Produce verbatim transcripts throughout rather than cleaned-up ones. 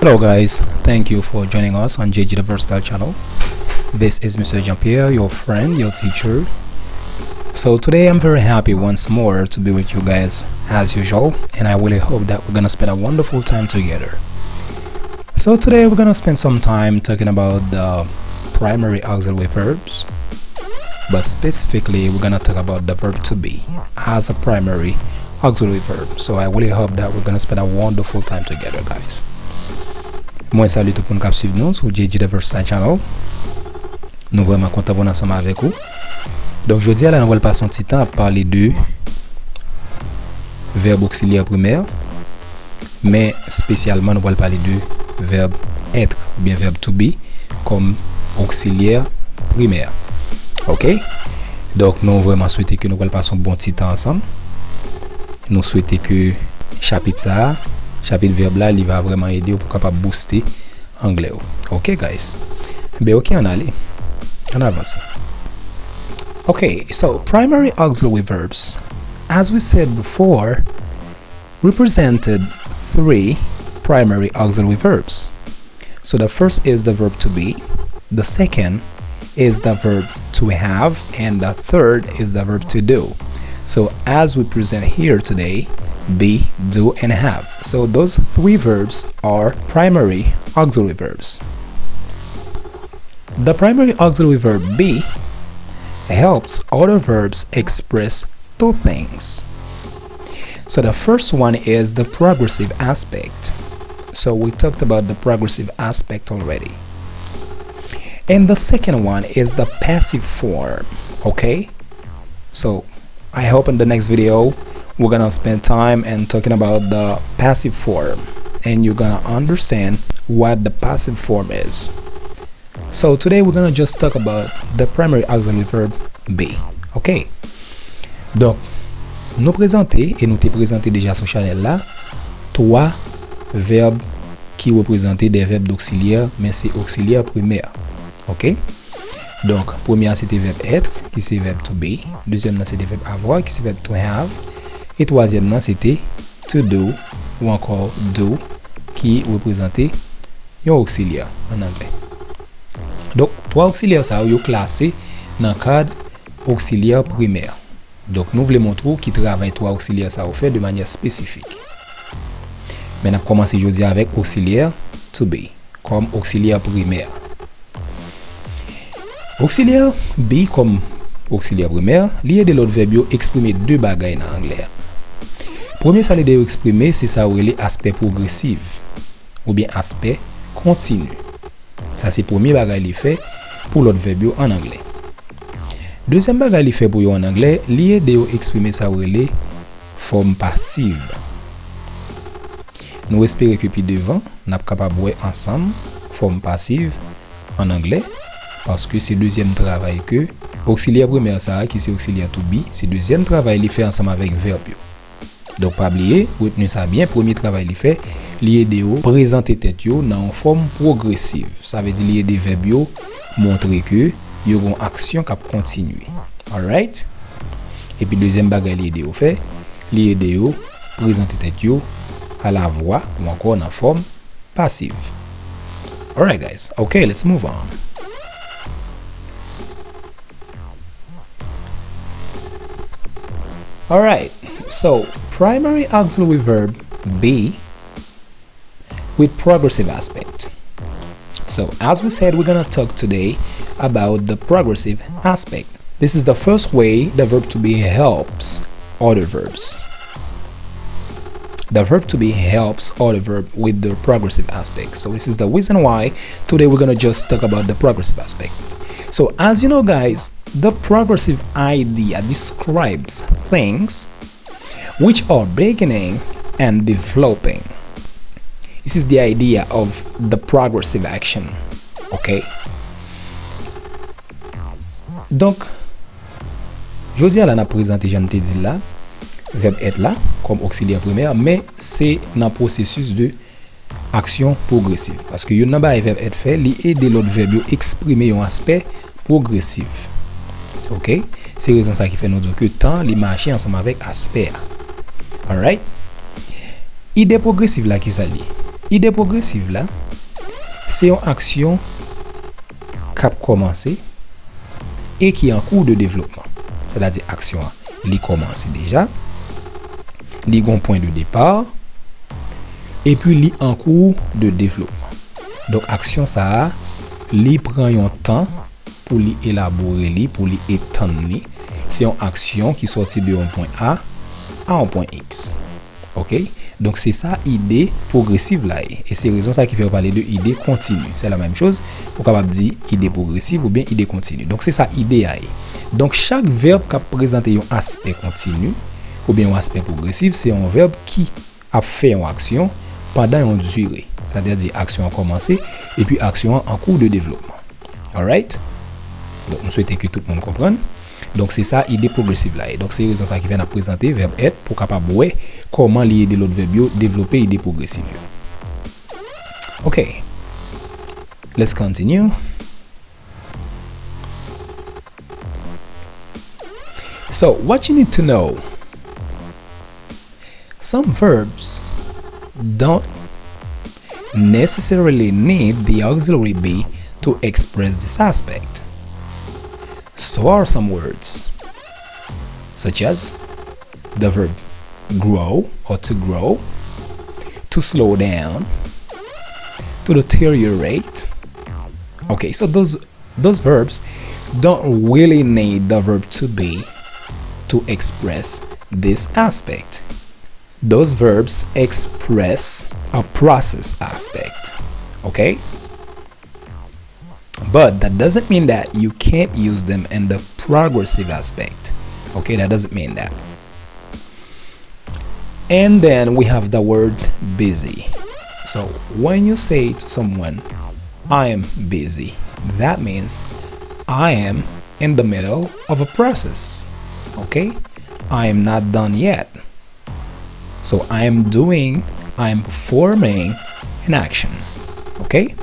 Hello guys, thank you for joining us on J G the Versatile channel. This is Mister Jean-Pierre, your friend, your teacher. So today I'm very happy once more to be with you guys as usual, and I really hope that we're gonna spend a wonderful time together. So today we're gonna spend some time talking about the primary auxiliary verbs, but specifically we're gonna talk about the verb to be as a primary auxiliary verb. So I really hope that we're gonna spend a wonderful time together, guys. Mwen salye tout moun k ap swiv nou sou J G the Versatile channel. Nou vrèman kontan pou n ansanm avèk ou. Donk jodi a la nou pral pase yon ti tan ap pale de vèb oksilyè primè, men espesyalman nou pral pale de vèb être oubyen vèb to be kòm oksilyè primè. Oke? Donk nou vrèman swete ke nou pral pase yon bon ti tan ansanm. Nou swete ke chapit sa a, chapit vèb la, li va vrèman ede w pou w kapab booste anglè w. Oke, guys? Ben oke, ann ale. Ann avanse. Okay, so primary auxiliary verbs, as we said before, represented three primary auxiliary verbs. So the first is the verb to be, the second is the verb to have, and the third is the verb to do. So as we present here today, be, do, and have. So those three verbs are primary auxiliary verbs. The primary auxiliary verb be helps other verbs express two things. So the first one is the progressive aspect. So we talked about the progressive aspect already. And the second one is the passive form. Okay? So I hope in the next video we're gonna spend time and talking about the passive form, and you're gonna understand what the passive form is. So today we're gonna just talk about the primary auxiliary verb be. Okay? Donk, nou prezante, e nou te prezante deja sou chanèl la, twa vèb ki reprezante de vèb doksilyè, men se oksilyè primè. Oke? Donk, premye a se te vèb être, ki se vèb to be. Dezyèm nan se te vèb avoir, ki se vèb to have. E twazyèm nan se te to do, ou ankò do, ki reprezante yon oksilyè ann anglè. Donk, twa oksilyè sa yo, yo klase nan kad oksilyè primè. Donk, nou vle montre w ki travay twa oksilyè sa yo fè de manyè espesifik. Men n ap kòmanse jodi a avèk oksilyè to be, kòm oksilyè primè. Oksilyè be kòm oksilyè primè, li ede lòt vèb yo eksprime de bagay nan anglè a. Premye sa l ede yo eksprime, se sa yo rele aspè pwogresiv, oubyen aspè kontini. Sa se premye bagay li fè pou lòt vèb yo ann anglè. Dezyèm bagay li fè pou yo ann anglè, li ede yo eksprime sa yo rele fòm pasiv. Nou espere ke pi devan, n ap kapab wè ansanm fòm pasiv ann anglè, paske se dezyèm travay ke oksilyè primè sa a, ki se oksilyè to be, se dezyèm travay li fè ansanm avèk vèb yo. Donk, pa bliye, retni sa byen, premye travay li fè, li ede yo prezante tèt yo nan yon fòm pwogresiv. Sa vle di li ede vèb yo montre ke yo gen yon aksyon k ap kontinye. Alright? Epi dezyèm bagay li ede yo fè, li ede yo prezante tèt yo alavwa ou ankò nan fòm pasiv. Alright, guys. Okay, let's move on. Alright, so primary auxiliary verb be with progressive aspect. So, as we said, we're gonna talk today about the progressive aspect. This is the first way the verb to be helps other verbs. The verb to be helps other verb with the progressive aspect. So this is the reason why today we're gonna just talk about the progressive aspect. So as you know, guys, the progressive idea describes things which are beginning and developing. This is the idea of the progressive action. Okay? Donk, jodi a la n ap prezante, jan m te di l la, vèb être la kòm oksilyè primè, men se nan pwosesis de aksyon pwogresiv. Paske youn nan bagay vèb être fè, li ede lòt vèb yo eksprime yon aspè pwogresiv. Oke? Se rezon sa ki fè nou di w ke tan, li mache ansanm avèk aspè a. Alright? Ide pwogresiv la, ki sa l ye? Ide pwogresiv la, se yon aksyon k ap kòmanse e ki an kou de devlopman. Sètadi aksyon an, li kòmanse deja, li gon pwen de depa, epi li an kou de devlopman. Donk, aksyon sa a, li pran yon tan pou li elabore li, pou li etann li. Se yon aksyon ki sòti de yon pwen A a yon pwen X. Ok? Donk, se sa ide pwogresiv la ye. E se rezon sa ki fè yo pale de ide kontini. Se la menm choz, ou kapab di ide pwogresiv oubyen ide kontini. Donk, se sa ide a ye. Donk, chak vèb k ap prezante yon aspè kontini oubyen yon aspè pwogresiv, se yon vèb ki ap fè yon aksyon pandan yon dire. Sètadi, aksyon an kòmanse, epi aksyon an an kou de devlopman. Alright? Donk, m swete ke tout moun konprann. Donk, se sa ide pwogresiv la ye. Donk, se rezon sa ki fè n ap prezante vèb être pou w kapab wè kòman li ede lòt vèb yo devlope ide pwogresiv yo. Ok. Let's continue. So, what you need to know. Some verbs don't necessarily need the auxiliary be to express this aspect. So are some words, such as the verb grow or to grow, to slow down, to deteriorate. Okay, so those those verbs don't really need the verb to be to express this aspect. Those verbs express a process aspect. Okay? But that doesn't mean that you can't use them in the progressive aspect. Okay, that doesn't mean that. And then we have the word busy. So when you say to someone, "I am busy," that means I am in the middle of a process. Okay? I am not done yet. So I am doing, I am performing an action. Okay?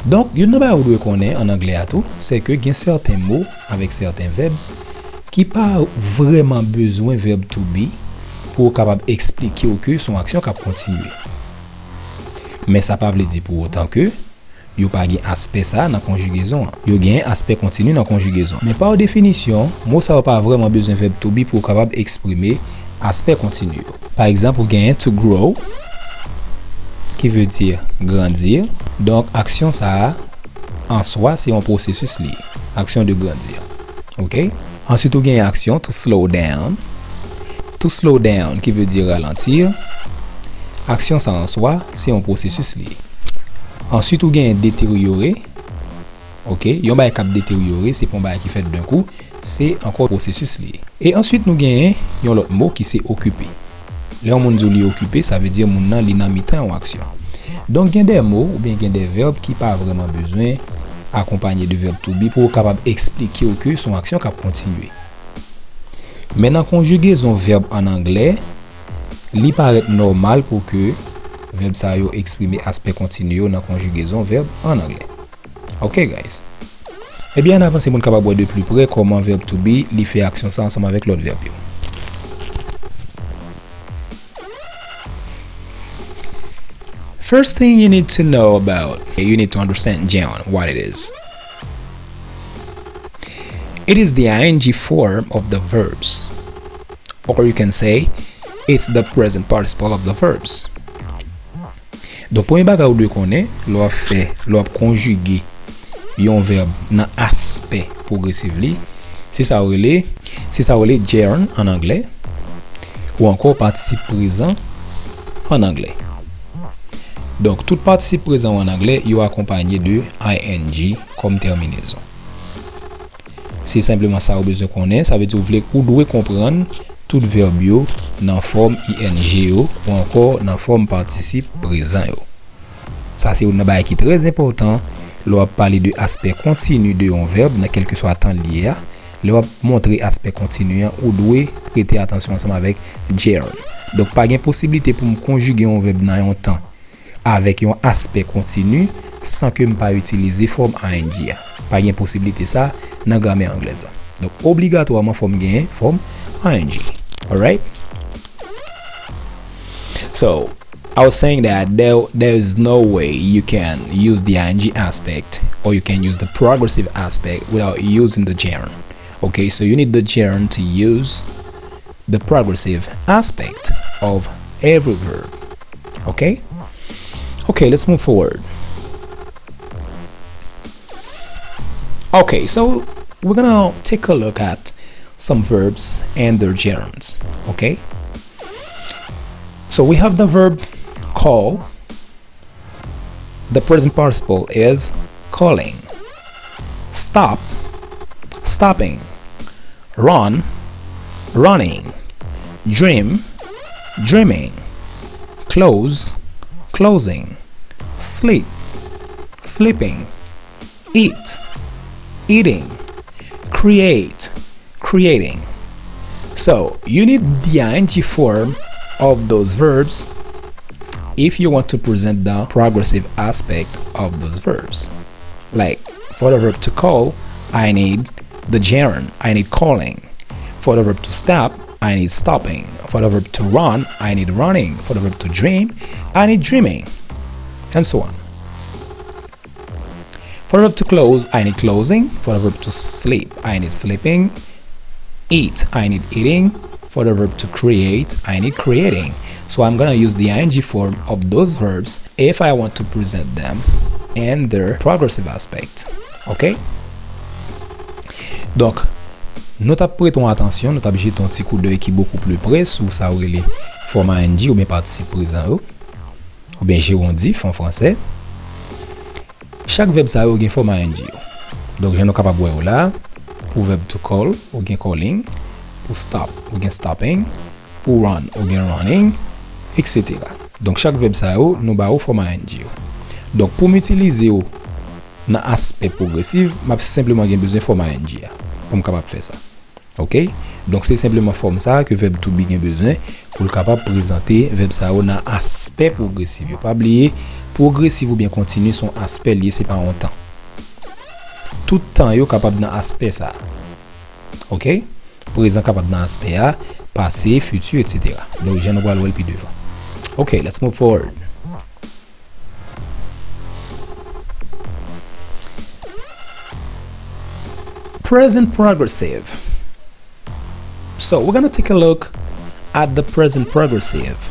Donk, youn nan bagay ou dwe konnen an anglè a tou, se ke gen sèten mo avèk sèten vèb ki pa vrèman bezwen vèb to be pou w kapab eksplike w ke se yon aksyon k ap kontinye. Men sa pa vle di pou otan ke yo pa gen aspè sa a nan konjigezon an. Yo gen aspè kontini nan konjigezon. Men pa definisyon, mo sa yo pa vrèman bezwen vèb to be pou w kapab eksprime aspè kontini yo. Pa egzanp, ou genyen to grow, ki vle di grandi. Donk, aksyon sa a, an swa, se yon pwosesis li ye. Aksyon de grandi. Ok? Answit, ou genyen aksyon to slow down. To slow down, ki vle di ralanti. Aksyon sa an swa, se yon pwosesis li ye. Answit, ou genyen deteryore. Ok? Yon bagay k ap deteryore, se pa yon bagay ki fèt d'un coup, se ankò pwosesis li ye. E answit, nou genyen yon lòt mo ki se okipe. Lè yon moun di w li okipe, sa vle di moun nan li nan mitan yon aksyon. Donk, gen de mo oubyen gen de vèb ki pa vrèman bezwen akonpanye de vèb to be pou w kapab eksplike w ke se yon aksyon k ap kontinye. Men nan konjigezon vèb an anglè, li parèt nòmal pou ke vèb sa yo eksprime aspè kontini yo nan konjigezon vèb an anglè. Ok, guys. Ebyen, ann avanse pou n kapab wè de pli prè kòman vèb to be li fè aksyon sa ansanm avèk lòt vèb yo. First thing you need to know about, you need to understand, John, what it is. It is the I N G form of the verbs. Or you can say, it's the present participle of the verbs. Donk, premye bagay ou dwe konnen, lè w ap fè, lè w ap konjige yon vèb nan aspè pwogresiv li, se sa yo rele, se sa yo rele gerund an anglè, ou ankò patisip prezan an anglè. Donk, tout patisip prezan yo an anglè, yo akonpanye de I N G kòm tèminezon. Se senpleman sa ou bezwen konnen, sa vle di ou vle, ou dwe konprann tout vèb yo nan fòm I N G yo ou ankò nan fòm patisip prezan yo. Sa se youn nan bagay ki trè enpòtan lè w ap pale de aspè kontini de yon vèb nan kèlkeswa tan l ye a. Lè w ap montre aspè kontini an, ou dwe prete atansyon ansanm avèk gerund. Donk, pa gen posiblite pou m konjige yon vèb nan yon tan avèk yon aspè kontini san ke m pa itilize fòm I N G a. Pa gen posiblite sa nan gramè anglèz la. Donk, obligatwaman, fò m genyen fòm I N G. Alright? So, I was saying that there, there is no way you can use the ing aspect or you can use the progressive aspect without using the gerund. Okay, so you need the gerund to use the progressive aspect of every verb. Okay? Okay, let's move forward. Okay, so we're gonna take a look at some verbs and their gerunds. Okay? So we have the verb call. The present participle is calling. Stop, stopping. Run, running. Dream, dreaming. Close, closing. Sleep, sleeping. Eat, eating. Create, creating. So, you need the ing form of those verbs if you want to present the progressive aspect of those verbs. Like, for the verb to call, I need the gerund, I need calling. For the verb to stop, I need stopping. For the verb to run, I need running. For the verb to dream, I need dreaming. And so on. For the verb to close, I need closing. For the verb to sleep, I need sleeping. Eat, I need eating. For the verb to create, I need creating. So I'm gonna use the ing form of those verbs if I want to present them in their progressive aspect. Okay? Donk, nou t ap prete yon atansyon, nou t ap jete yon ti koudèy ki bokou pli pre sou sa yo rele fòm ing oubyen patisip prezan yo, oubyen jewondif an fransè. Chak vèb sa yo gen fòm ing yo. Donk, jan nou kapab wè yo la, pou vèb to call, ou gen calling, pou stop, ou gen stopping, pou run, ou gen running, et cetera. Donk, chak vèb sa yo, nou ba yo fòm ing yo. Donk, pou m itilize yo nan aspè pwogresiv, m ap senpleman gen bezwen fòm ing a pou m kapab fè sa. Ok? Donk, se senpleman fòm sa a ke vèb to be gen bezwen pou l kapab prezante vèb sa yo nan aspè pwogresiv yo. Pa bliye, pwogresiv oubyen kontini se yon aspè l ye, se pa yon tan. Tout tan yo kapab nan aspè sa a. Ok? Prezan kapab nan aspè a, pase, fiti, et cetera. Donk, jan nou pral wè l pi devan. Ok, let's move forward. Present progressive. So we're gonna take a look at the present progressive.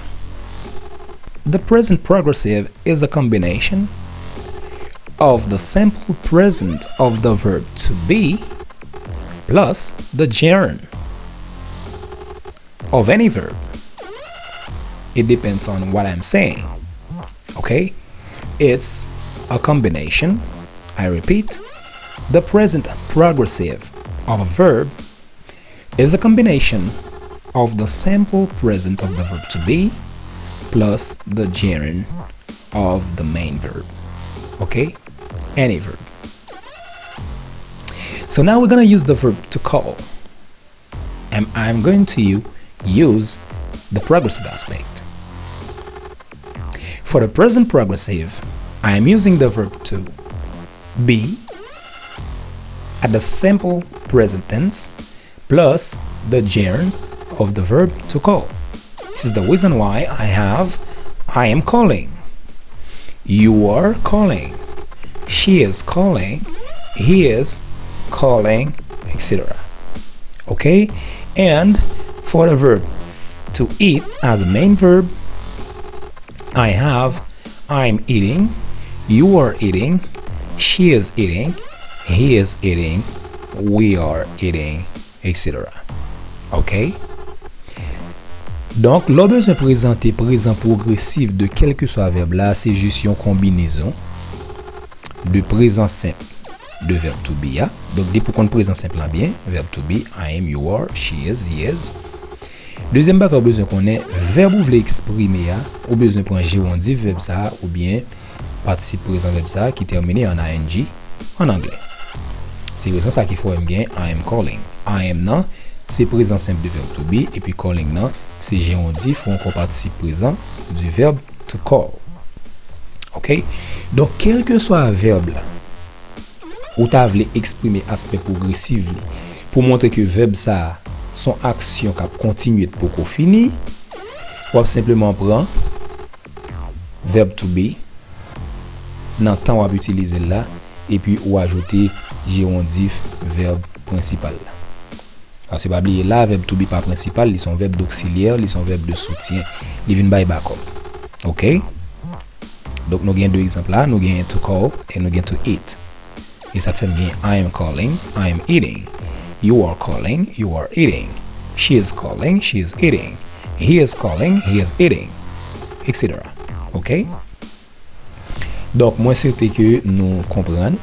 The present progressive is a combination of the simple present of the verb to be plus the gerund of any verb. It depends on what I'm saying. Okay? It's a combination. I repeat, the present progressive of a verb is a combination of the simple present of the verb to be plus the gerund of the main verb. Okay? Any verb. So now we're gonna use the verb to call. And I'm going to use the progressive aspect. For the present progressive, I am using the verb to be at the simple present tense plus the gerund of the verb to call. This is the reason why I have I am calling, you are calling, she is calling, he is calling, et cetera. Okay? And for the verb to eat as a main verb, I have I'm eating, you are eating, she is eating, he is eating, we are eating, et cetera. Ok? Donk, lè w bezwen prezante prezan pwogresif de kèlkeswa vèb la, se jis yon konbinezon de prezan senp de vèb to be a. Donk, depi w konn prezan senp lan byen, vèb to be, I am, you are, she is, he is. Dezyèm bagay ou bezwen konnen, vèb ou vle eksprime a, ou bezwen pran jewondif vèb sa a oubyen patisip prezan vèb sa a ki tèmine an I N G an anglè. Se rezon sa ki fè w wè m gen I am calling. I am nan, se prezan senp de vèb to be, epi calling nan, se jewondif ou ankò patisip prezan du verbe to call. Ok? Donk, kèlkeswa vèb la, ou ta vle eksprime aspè pwogresif li pou montre ke vèb sa a se yon aksyon k ap kontinye, t poko fini, w ap senpleman pran verb to be nan tan w ap itilize l la, epi ou ajoute jerondif vèb prensipal la. Paske pa bliye la, verb to be pa prensipal, li se yon vèb doksilyè, li se yon vèb de soutyen. Li vin bay bakòp. Oke? Donk, nou gen de egzanp la, nou gen to call e nou gen to eat. E sa k fè m gen I am calling, I am eating. You are calling, you are eating. She is calling, she is eating. He is calling, he is eating. Etsetera. Oke? Donk, mwen swete ke nou konprann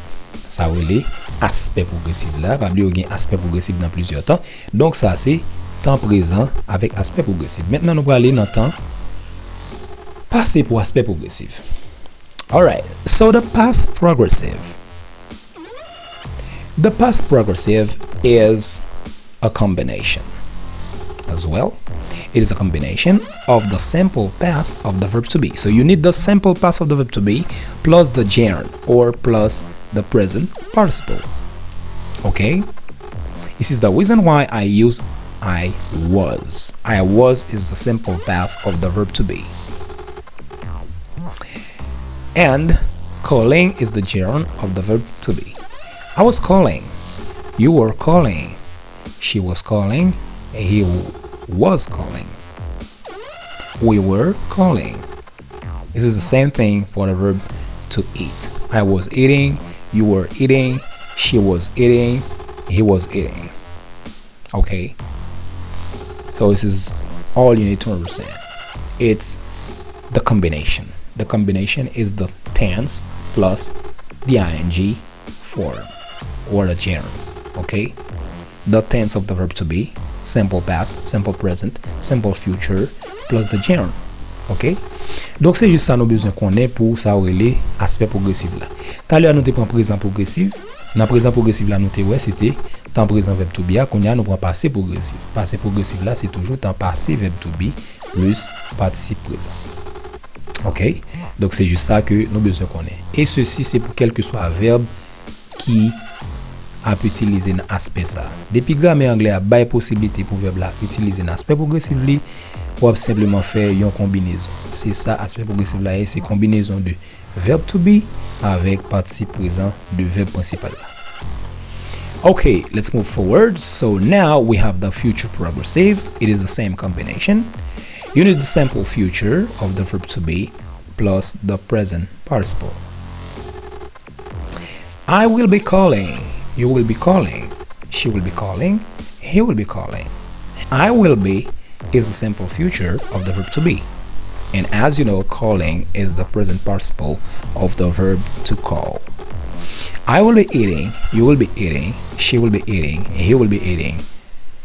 sa w rele aspè pwogresiv la. Pa bliye, w gen aspè pwogresiv nan plizyè tan. Donk, sa se tan prezan avèk aspè pwogresiv. Mentnan, nou prale nan tan pase pou aspè pwogresiv. Alright, so the past progressive. The past progressive is a combination as well. It is a combination of the simple past of the verb to be. So you need the simple past of the verb to be plus the gerund or plus the present participle. Okay? This is the reason why I use I was. I was is the simple past of the verb to be. And calling is the gerund of the verb to be. I was calling. You were calling. She was calling. He w- was calling. We were calling. This is the same thing for the verb to eat. I was eating. You were eating. She was eating. He was eating. Okay? So this is all you need to understand. It's the combination. The combination is the tense plus the ing form or the gerund. Okay? The tense of the verb to be, simple past, simple present, simple future, plus the gerund. Oke? Donk, se jis sa nou bezwen konnen pou sa w rele aspè pwogresiv la. Talè a, nou te pran prezan pwogresiv. Nan prezan pwogresiv la, nou te wè se te tan prezan vèb to be a. Kounye a, nou pran pase pwogresiv. Pase pwogresiv la, se toujou tan pase vèb to be plis patisip prezan. Oke? Donk, se jis sa ke nou bezwen konnen. E sesi, se pou kèlkeswa vèb ki ap itilize nan aspè sa a. Depi gramè anglè a bay posiblite pou vèb la itilize nan aspè pwogresiv li, w ap senpleman fè yon konbinezon. Se sa aspè pwogresiv la ye, se konbinezon de verb to be avèk patisip prezan de vèb prensipal la. Okay, let's move forward. So now we have the future progressive. It is the same combination. You need the simple future of the verb to be plus the present participle. I will be calling. You will be calling. She will be calling. He will be calling. I will be is the simple future of the verb to be. And as you know, calling is the present participle of the verb to call. I will be eating. You will be eating. She will be eating. He will be eating.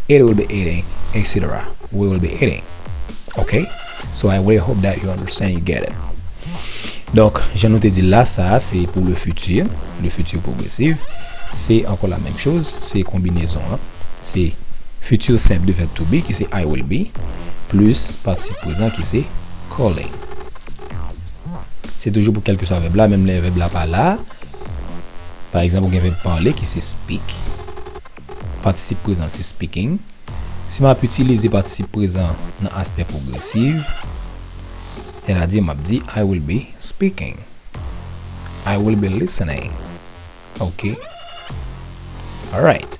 It will be eating, etsetera. We will be eating. Okay? So I really hope that you understand, you get it. Donk, jan nou te di l la, sa a se pou le futur, le futur progressif. Se ankò la menm choz, se konbinezon an. Se futur simple de verb to be ki se I will be, plis patisip prezan ki se calling. Se toujou pou kèlkeswa vèb la, menm lè vèb la pa la. Pa egzanp, ou gen vèb pale ki se speak. Patisip prezan se speaking. Si m ap itilize patisip prezan nan aspè pwogresiv, sètadi m ap di I will be speaking. I will be listening. Ok. Alright.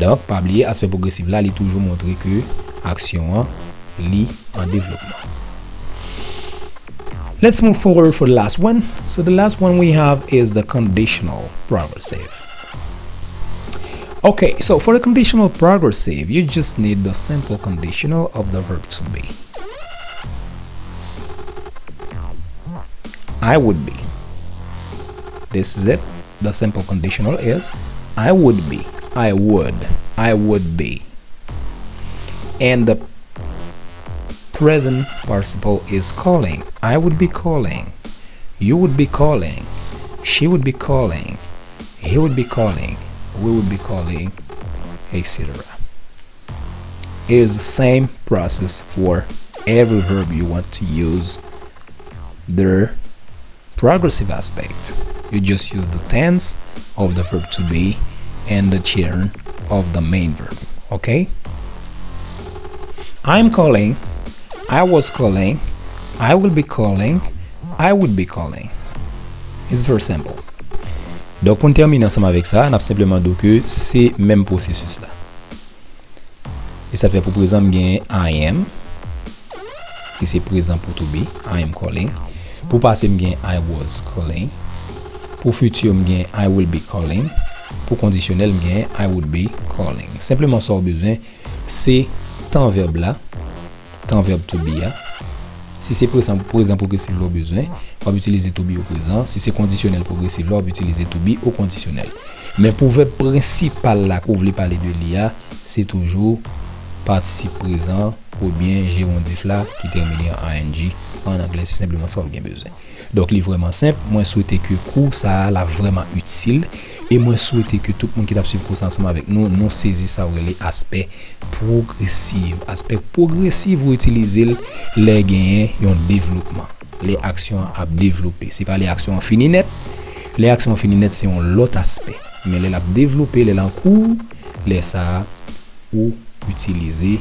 Donk, pa bliye, aspè pwogresiv la, li toujou montre ke aksyon an, li an devlopman. Let's move forward for the last one. So the last one we have is the conditional progressive. Okay, so for the conditional progressive, you just need the simple conditional of the verb to be. I would be. This is it. The simple conditional is I would be. I would. I would be. And the present participle is calling. I would be calling. You would be calling. She would be calling. He would be calling. We would be calling, etsetera. It is the same process for every verb you want to use their progressive aspect. You just use the tense of the verb to be and the gerund of the main verb. Okay? I'm calling. I was calling. I will be calling. I would be calling. It's very simple. Donk, pou n tèmine ansanm avèk sa, n ap senpleman di w ke se menm pwosesis la. E sa fè pou prezan, m gen I am, ki se prezan pou to be, I am calling. Pou pase, m gen I was calling. Pou fiti, m gen I will be calling. Pou kondisyonèl, m gen I would be calling. Senpleman sa w bezwen, se tan vèb la, tan vèb to be a. Si se prezan, prezan pwogresif la w bezwen, w ap itilize to be o prezan. Si se kondisyonèl pwogresif la, w ap itilize to be o kondisyonèl. Men pou vèb prensipal la ke w vle pale de li a, se toujou patisip prezan oubyen jewondif la ki tèmine an I N G an anglè, se senpleman sa w gen bezwen. Donk, li vrèman senp. Mwen swete ke kou sa a, l ap vrèman itil. E mwen swete ke tout moun ki t ap swiv kou sa ansanm avèk nou, nou sezi sa yo rele aspè pwogresiv. Aspè pwogresiv, ou itilize l lè genyen yon devlopman. Lè aksyon an ap devlope. Se pa lè aksyon an fini nèt. Lè aksyon an fini nèt, se yon lòt aspè. Men lè l ap devlope, lè l an kou, lè sa a, ou itilize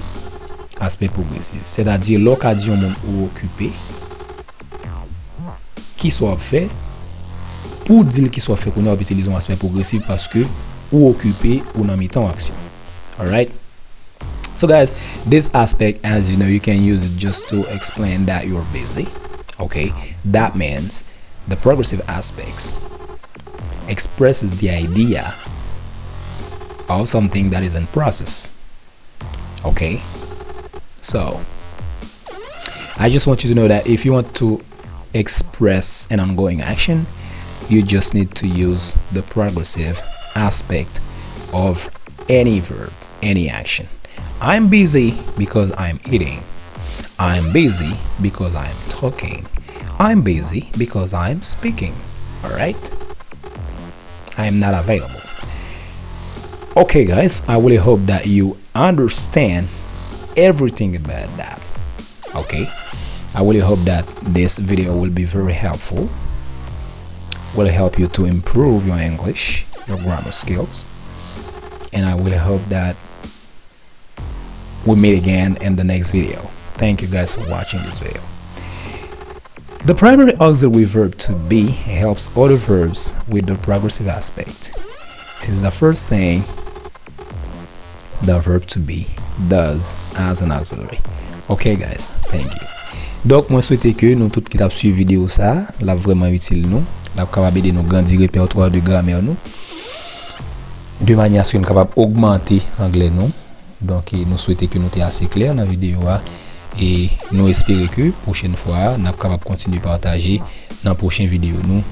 aspè pwogresiv. Sètadi, lè w ka di yon moun ou okipe, kisa w ap fè? Pou w di l kisa w ap fè kounye a, w ap itilize yon aspè pwogresiv paske ou okipe, ou nan mitan yon aksyon. Alright? So guys, this aspect, as you know, you can use it just to explain that you're busy. Okay? That means the progressive aspects expresses the idea of something that is in process. Okay? So, I just want you to know that if you want to express an ongoing action, you just need to use the progressive aspect of any verb, any action. I'm busy because I'm eating. I'm busy because I'm talking. I'm busy because I'm speaking. Alright? I am not available. Okay, guys, I really hope that you understand everything about that. Okay? I really hope that this video will be very helpful, will help you to improve your English, your grammar skills, and I will hope that we meet again in the next video. Thank you guys for watching this video. The primary auxiliary verb to be helps other verbs with the progressive aspect. This is the first thing the verb to be does as an auxiliary. Okay, guys, thank you. Donk, mwen swete ke nou tout ki t ap swiv videyo sa, l ap vrèman itil nou, l ap kapab ede nou grandi repètwa de gramè nou, de manyè aske nou kapab ogmante anglè nou. Donk, e, nou swete ke nou te ase klè nan videyo a. E nou espere ke pwochèn fwa a, n ap kapab kontinye pataje nan pwochen videyo nou.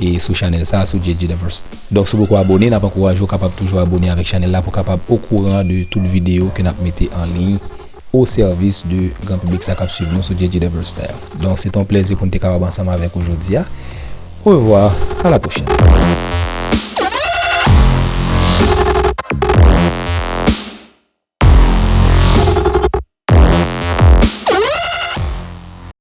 E sou chanèl sa a, sou J J Diverse. Donk, si w poko abone, n ap ankouraje w kapab toujou abone avèk chanèl la pou w kapab okouran de tout videyo ke n ap mete an liy o sèvis de gran piblik sa k ap swiv nou sou J J Diverse la. Donk, se te yon plèzi pou n te kapab ansanm avèk ou jodi a. Au revoir, à la prochaine.